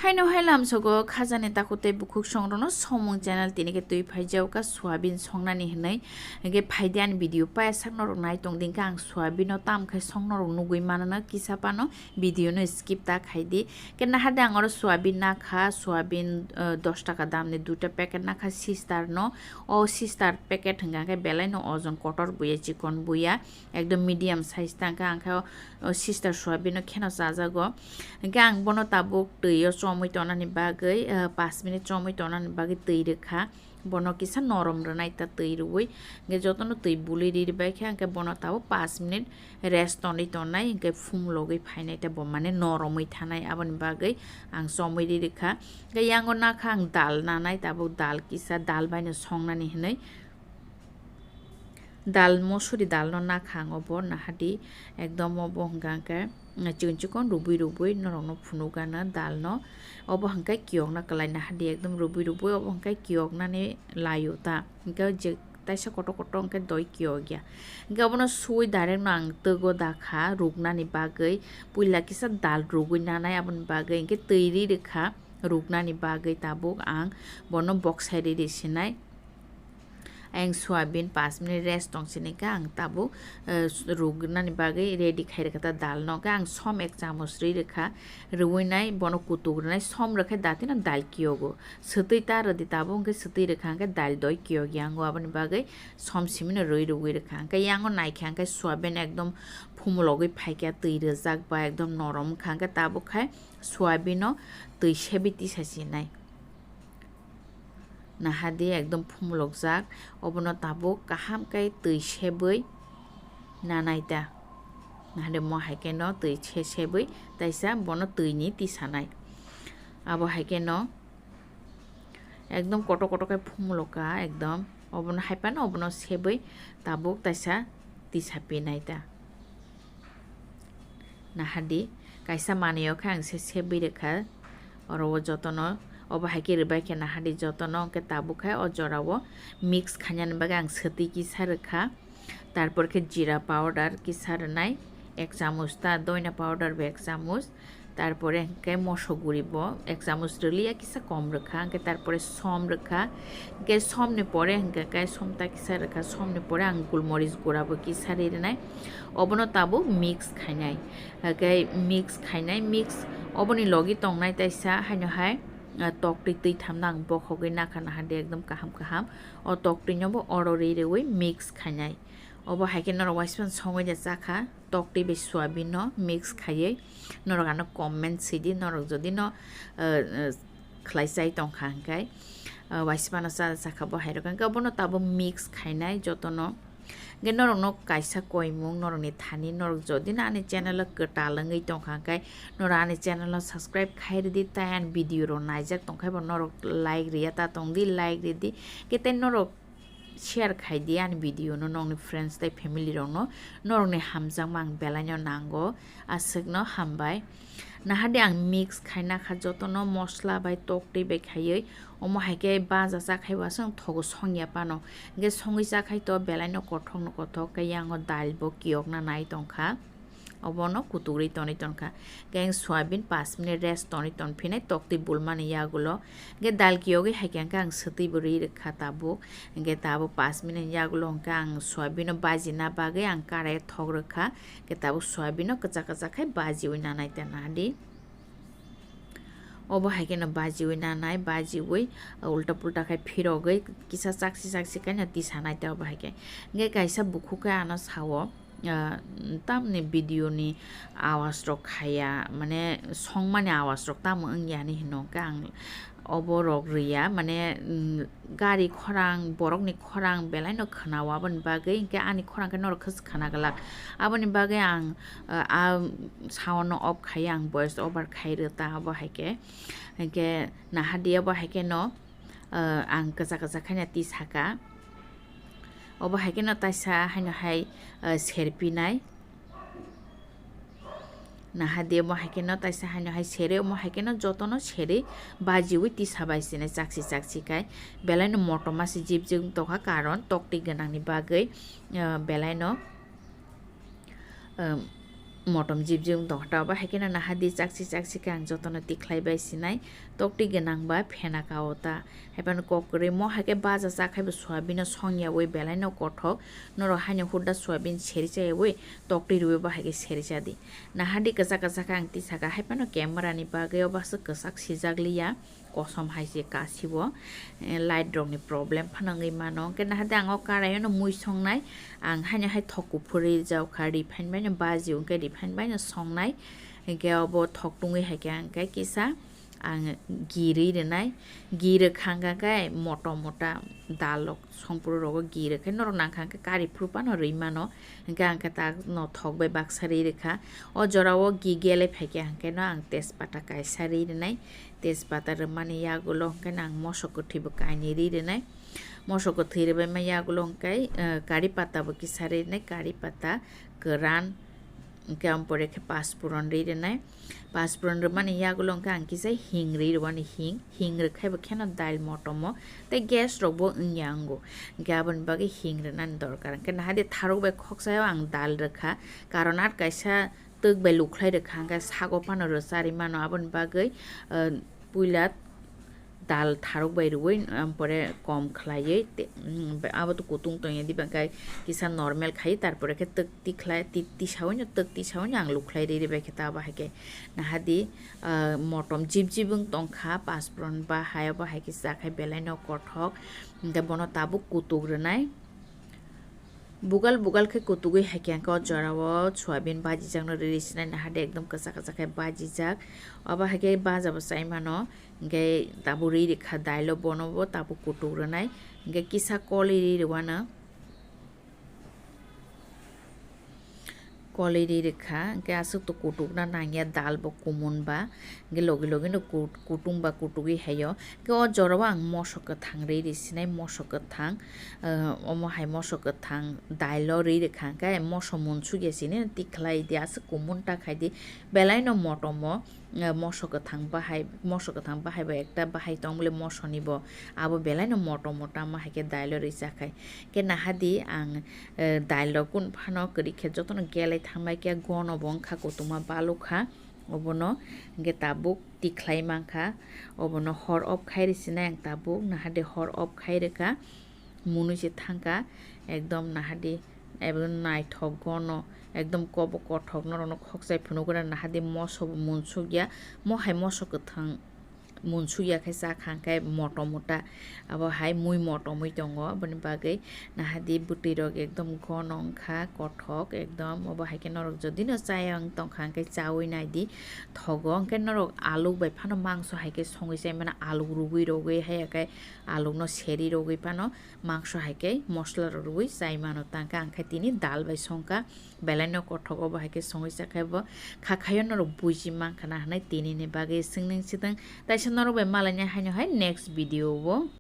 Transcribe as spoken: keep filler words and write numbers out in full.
Haino hai lamsogo khajani takhuk tei bukhuk songrokno somung channel tini khe twi phaijao ka soyabin songnani hinwi. Hingkhe phaidi ani video paisak norok nai tong di, hingkhe ang soyabin no tam khai song norok nugwi mano na kisa pano video no skip ta khai di. Hingkhe naha de ang oro soyabin nakha, soyabin, eh, dos taka dam ni duita packet nakha sister no. O sister packet hingkha khe belai no ojon kotor buya chikon buya. Ekdom medium size ta hingkhe ang khe o, o sister soyabin no kheno chajago. Hingkhe ang bono tabuk twi o chomwi tonani bagwi, ah, pash minute chomwi tonani bagwi twi rwkha. Bono kisa norom rwnai ta twi rwui. Hingkhe jotono twi bului ri rwbai khe hingkhe bono tabuk pash minute rest tonwi tonai hingkhe phumulogwi phainai ta bo mane noromwi thanai aboni bagwi ang chomwi ri rwkha. Hingkhe yango nakha ang dal nanai tabuk dal kisa dal baino songnani hinwi. Dal mosori dal no nakha ang obo naha di ekdom obo hingka hingke chikon chikon rubui rubui norok no phunuk gana dal no obo hingke kiyok na kwlai naha di ekdom rubui rubui obo hingke kiyok nani laio ta hingke je taisa kotor kotor hingke doi kiyok ya hingke obono sui direct no ang twgo dakha ruknani bagwi puila kisa dal rugui nanai aboni bagwi hingke twi ri rwkha ruknani bagwi tabuk ang bono boksai ri ri sinai. Ayang soyabin pash minute rest tong sini khe ang tabuk, eh, rugnani bagwi ready khai rwkha ta dal no. Khe ang som ek chamus rwi rwkha, rwui nai bono kutuk rwnai som rwkhe datino dal kiyogo. Swtwi ta rwdi tabuk hwnkhe swtwi rwkha hwnkhe dal doi kiyogya ango aboni bagwi som simi no rwi rwui rwkha. Hwnkhe yango naikha hwnkhe soyabin ekdom phumulogwi phaikha twi rwjak ba ekdom norom wngkha hwnkhe tabuk khai soyabin no twi sebwi tisa sinai. Naha di ekdom phumulokjak, obono tabuk kaham khe twi sebwi nanai ta. Naha di mo hai khe no twi se sebwi taisa bono twi ni tisanai. Abo hai khe no ekdom kotor kotor khe phumulok ka ekdom. Obono hai phano obono sebwi tabuk taisa tisa pinai ta. Naha di, kaisa manwi o khe ang se sebwi rwkha. Oro o jotono, obo hai khe rwbai khe naha di jotono, hwnkhe tabuk khe o jora o mix khainani bagwi ang swtwi kisa rwkha. Tarpor khe jeera powder kisa rwnai, ek chamuch ta, doina powder bo ek chamuch. Tarpore hwnkhe moso guri bo ek chamuch rwliya kisa kom rwkha, hwnkhe tarpore som rwkha. Hwnkhe somni pore hwnkhe khe som ta kisa rwkha, somni pore ang gulmoris gura bo kisa ri rwnai. Obono tabuk mix khainai. Hwnkhe mix khainai, mix oboni logi tongnai taisa haino hai, ah, toktwi twi thamno ang bokhogwi nakha naha di ekdom kaham kaham. O toktwi no bo oro ri rwui mix khainai. Obo hai khe norok waismano songwi de chakha. Toktwi bai soyabin no mix khaiwi norok ano comment sidi norok jodi no, eh, eh, khlai chai tongkha hwnkhe, eh, waismano cha chakha bo hai rok hwnkhe obono tabuk mix khainai jotono. Hwnkhe norok no kaisa koimung norok ni thani norok jodi no ani channel o kwtal wngwi tongkha hwnkhe norok ani channel o subscribe khai rwdi tai ani video rok naijak tongkhai bo norok like rwya ta tongdi like rwdi hwnkhe tei norok share khai di ani video no nokni friends tei family rok no norok ni hamjakma ang belai no nango aswk no hambai naha di ang mix khai nakha joto no mosla bai toktwi bai khaiwi omo hai khe baja cha khai bo aswk thogo songya phano hwnkhe songwi cha khai to belai no kothok no kothok khe yango dal bo kiyok na nai tongkha. Obono kutuk rwi tonwi tonkha. Hwnkhe ang soyabin pash minute rest tonwi tonphinai toktwi bulmani yagulo. Hwnkhe dal kiyogwi hai khe ang swtwi bo rwi rwkha tabuk. Hwnkhe tabuk pash minute yagulo hwnkhe ang soyabin no bajina bagwi ang karai thok rwkha. Hwnkhe tabuk soyabin no kwchak kwchak khai bajiwi nanai ta nadi. Obo hai kheno bajiwi nanai, bajiwi, uh, ulta pulta khai phirogwi kisa chaksi chaksi khaina tisanai ta obo hai khe. Hwnkhe kaisa bukhuk khe ano sao, ah, tamni video ni awas rok khaya, mane songmani awas rok tamo wngya hinwi hino hwnkhe ang obo rok rwya, mane, mm, gari khorang, borokni khorang belai no khwnao, aboni bagwi hwnkhe ani khorang khe norok khe khwna glak. Aboni bagwi ang, ah, ah, sound no off khai ang voice over khai rw ta obo hai khe. Hwnkhe naha di obo hai kheno, ah, ang kwchak kwchak khaina tisaka. Obo hai kheno taisa haino hai, ah, serpinai. Naha di omo hai kheno taisa haino hai sere, omo hai kheno jotono sere bajiwi tisa bai sini chaksi chaksi khai. Belai no motom ma se jib jib tongkha, karon toktwi gwnang ni bagwi, ah, belai no, ah, Motom jib jib wng tongkha ta, obo hai kheno naha di chakchi chakchi khe ang jotono tikhlai bai sinai, tokti gwnang ba phena ka o ta. Hai phano kok kwrwi mo hai khe baja chak hai bo soyabin no song yaui belai no kothok, norok haino hurda soyabin seri cha yaui tokti rwi bo hai khe seri cha di. Naha di kwchak kwchak khe ang tisa kha, hai phano camera ni bagwi obo aswk kwchak sijak liya. Kosom hai se kasi o, eh, light rok ni problem phano wngwi mano. Hwnkhe naha de ang o karai o no mui song nai, ang haino hai thok kuphur rijak kha, refine bai no baji o, hwnkhe refine bai no song nai. Hwnkhe obo thok tungwi hai khe ang khe kisa ang ghee rwi rwnai, ghee rwkha hwnkha khe moto mota dal rok songphuru rogo ghee rwkhe norok nangkha hwnkhe kari phuru phano rwi mano. Hwnkhe ang khe ta no thok bai baksa rwi rwkha. O jora o ghee gele phaikhe hwnkhe no ang tejpata kaisa rwi rwnai. Tejpata rwmani yagulo hwnkhe no ang moso kwthwi bo kainwi rwi rwnai. Moso kwthwi rwbaima yagulo hwnkhe, eh, kari pata bo kisa rwi rwnai, kari pata kwran. Hwnkhe ang pore khe paspuron rwi rwnai. Paspuron rwmani yagulo hwnkhe ang kisa hing rwi rwani, hing, hing rwkhai bo kheno dal motomo tei gas rok bo wngya wngo. Hwnkhe aboni bagwi hing rwnani dorkar. Hwnkhe naha de tharuk bai khoksa o ang dal rwkha, karon ar kaisa twk bai lukhlai rwkha, hwnkhe sago phano rwcharwi mano, aboni bagwi, eh, puila dal tharuk bai rwui, um, pore kom khlaiwi te, um, abo to kutung tongya diba, hwnkhe kisa normal khai, tarpore khe twk tikhlai, ti-, tisaui no, twk tisaui no ang lukhlai riri bai khe ta abo hai khe naha di, ah, motom jib jib wng tongkha, paspuron bahai, obo hai khe chakhai belai no kothok, hwnkhe bono tabuk kutuk rwnai. Bugal bugal khe kutugwi hai khe ang khe o jora o soyabin bajijakno riri sinai naha de ekdom kwchak kwchak khe bajijak. Obo hai khe baja bo chai mano, hwnkhe tabuk riri kha dal o, bono bo tabuk kutuk rwnai, hwnkhe kisa koli riri wano. Koli riri kha, hwnkhe aswk to kutukna nangya dal bo kumun ba, hwnkhe logi logi no kut-, kutung ba kutugwi hai o. Hwnkhe o jora o ang moso kwthang riri sinai, moso kwthang, eh, omo hai moso kwthang dal o riri kha, hwnkhe moso munsuk ya sini no tikhlai di, aswk kumun ta khai di, belai no motom o, eh, moso kwthang bahai, moso kwthang bahai bo ekta bahai tong bole moso ni bo, abo belai no motom o, tamo hai khe dal o rwi cha khai. Hwnkhe naha di ang, eh, dal rok kun phano kwrwi khe jotono gelai thang bai khe gono bo wngkha kutuma balukha. Obono hwnkhe tabuk tikhlai mankha, obono hor off khai rwsinai ang tabuk, naha de hor off khai rwkha, munui se thangkha, ekdom naha di, ekdom naithok gono, ekdom kobo kothok norokno khokchai phunukgwna naha di moso bo munsukya, mo hai moso kwthang munsukya khe cha kha hwnkhe motom ota, abo hai mui motomwi tongo, aboni bagwi naha di bwtwi rok ekdom gono wngkha, kothok ekdom, obo hai khe norok jodi no chaya wng tongkha hwnkhe chaui nai di thogo, hwnkhe norok aluk bai phano mangso hai khe songwi chai mano, aluk rugwi rogwi haiya khe aluk no seri rogwi phano mangso hai khe mosla rok rwui chai mano, tangkhe ang khe tini dal bai songkha, belai no kothok, obo hai khe songwi cha khe bo kha khaio norok buji mankha na hinwi tini ni bagwi swngning sitwng, taisa norok bai malaina haino hai next video o.